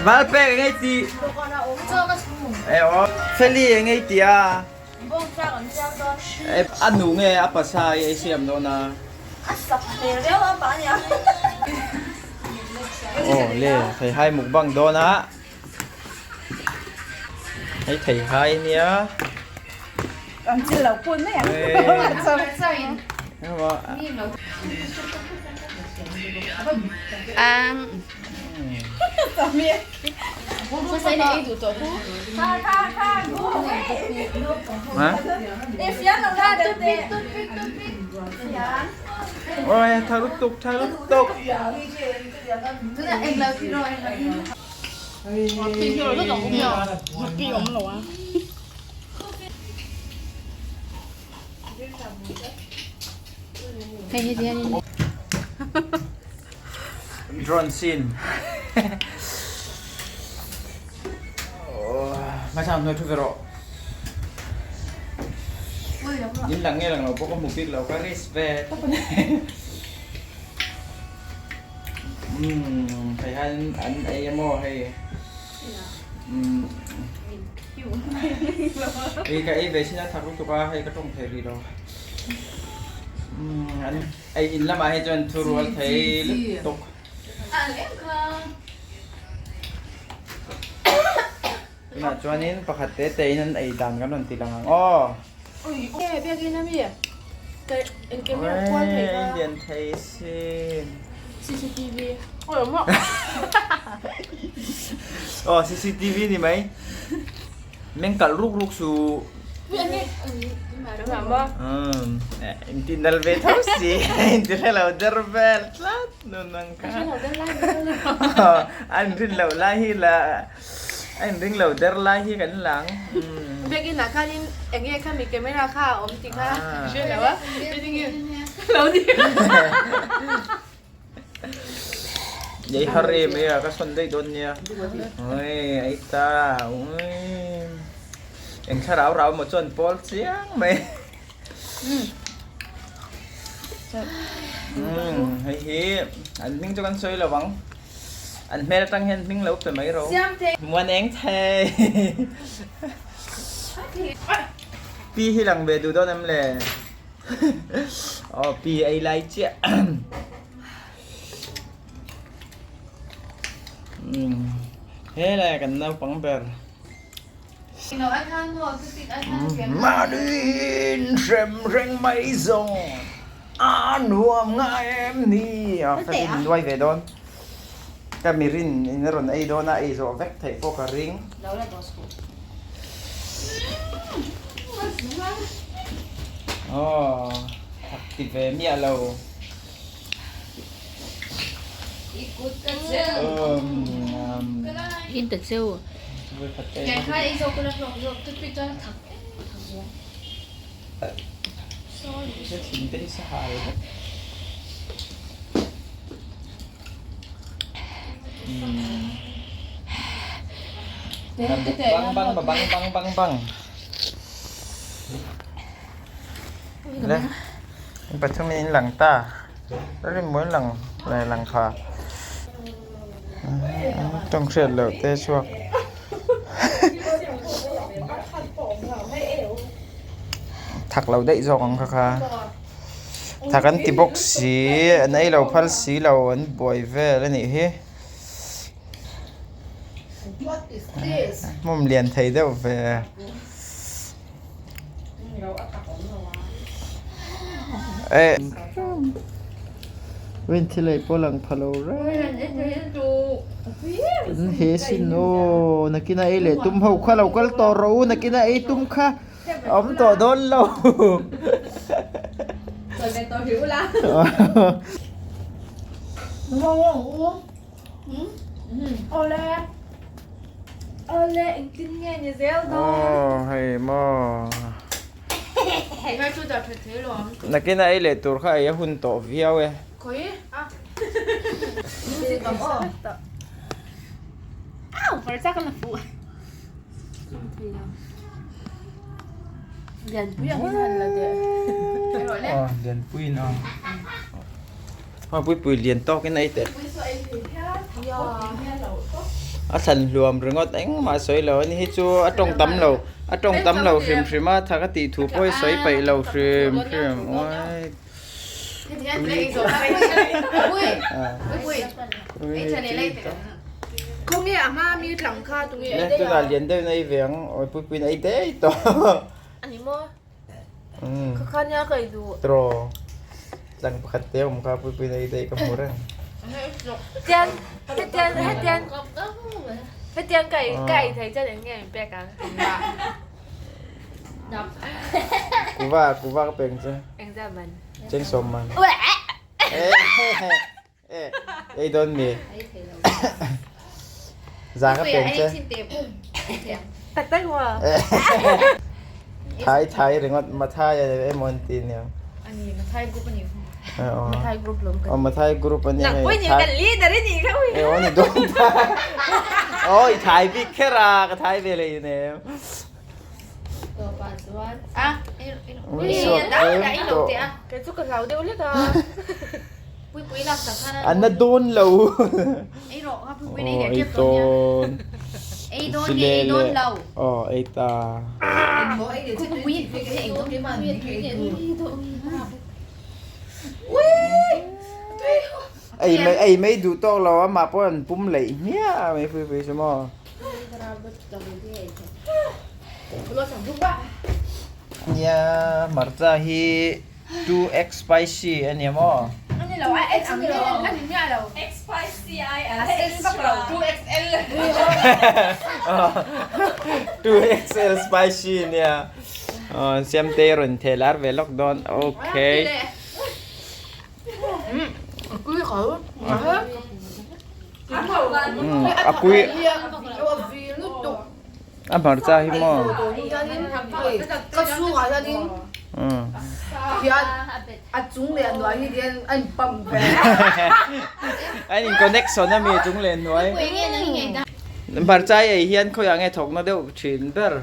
Valpek eng ei tih? Feli eng ei tih a? A nu nge a pasa i ei siam dawn a? Aw le, theihai mukbang dawn a. Hei theihai nia. An chil lo pun mai ang. Ôi, tha lutuk, tha lutuk. Drone scene. Hmasa hnuai thu ve rawh. In lang nge lang lo pawh ka hmu bik lo ka risk ve tawp a ni. Umm hei hian an ei emaw hei umm hei ka ei ve chin a thak lutuk a hei ka tawng thei rih lo umm an ei in lamah hi chuan thu rual thei lutuk. Tunah chuanin pakhat te te in an ei dan kan rawn ti lang ang aw. Lian thei sin. CCTV. Aw CCTV ni mai. Meng kalh ruk ruk su. Inti nal ve tho si. Inti hre lo der vel tlat nun ang kha. An rin loh lai hi la a inring lo der lai hi kan lang. Biakin ah khanin eng nge khami camera kha a awm tih kha ka hre lo a. Lo ni. Ei har em e a, ka sawn daih dawn nia. Ui, ei ta. Ui. Eng thlarau rau maw chuan pawl chiang mai. Umm, hei hi an hming chu kan sawi lo ang. An hmel atang hian hming lo pe mai ro. Muan eng thei. Pi hi lang ve duh dawn em le? Aw pi ei lai chiah. Helai kan naupang ber. Mahni hrem reng mai zawng a nuam ngai em ni? A fel in nuai ve dawn. Ka mirin in a rawn ei dawn a, ei zawh vek theih pawh ka ring. Aw, thak ti ve miah lo. In ta cheu. Bang bang bang bang bang bang. Le. Pathum in lang ta. Rin mawi lang leh lang kha. Tawng hriat loh te chhuak. Thak lo daih zawk ang kha kha. Thak an ti bawk si, an ei lo phal si lo, an buai vel a nih hi. Hmawm lian thei deuh ve. Rin thil ei pawh lang pha lo reng an he sin aw nakina ei leh tum ho kha lo kal tawh rawh u nakina ei tum kha a awm tawh dawn lo. Awle engtin nge ni zel dawn. Aw hei maw. Hei chu dah that thei lo ang. Nakin a ei leh tur kha ei a hun tawh viau e. Khawi a. Music awm aw. Au hmarcha ka la fuh. Lianpui ang in han la teh. Aw lianpui in aw. Pui pui lian tawk in ei teh. A thlan hluam ringawt engmah a sawi lo a ni hi chu a tawng tam lo a tawng tam lo hrim hrim a thak a tih thu pawh hi sawi peih lo hrim hrim uai tunah lian deuhin a ei ve ang awi puipuiin a ei daih tawh. Tiraw tlang pakhat te a awm kha puipuiin a ei daih ka hmu reng. Kuva kuva ka pek ang che. Cheng sawm man. Ei dawn mi. Za ka pek che. Tak tak maw? Thai thai ringawt Mathai a emaw an ti nia. Ani Mathai group ani. Mathai group lawm kan. Mathai group ani. Nang pawh ni kan leader ani kha ui. E ani dawn ta. Oh i thai bik kher a ka thai ve leh nem. An na dawn lo. Ei dawn. Aw ei ta. Ei mai ei mai duh tawk lo amah pawh an pum leih hmiah mai pui pui chu maw. Nia hmarcha hi 2x spicy a nia maw? 2XL spicy a nia Siamtei rawn theh lar ve lawk dawn okay. A kui a hmarcha hi maw an in connection a mi chung leh hnuai hmarcha i ei hian khawiah nge thawkna deuh thin ber.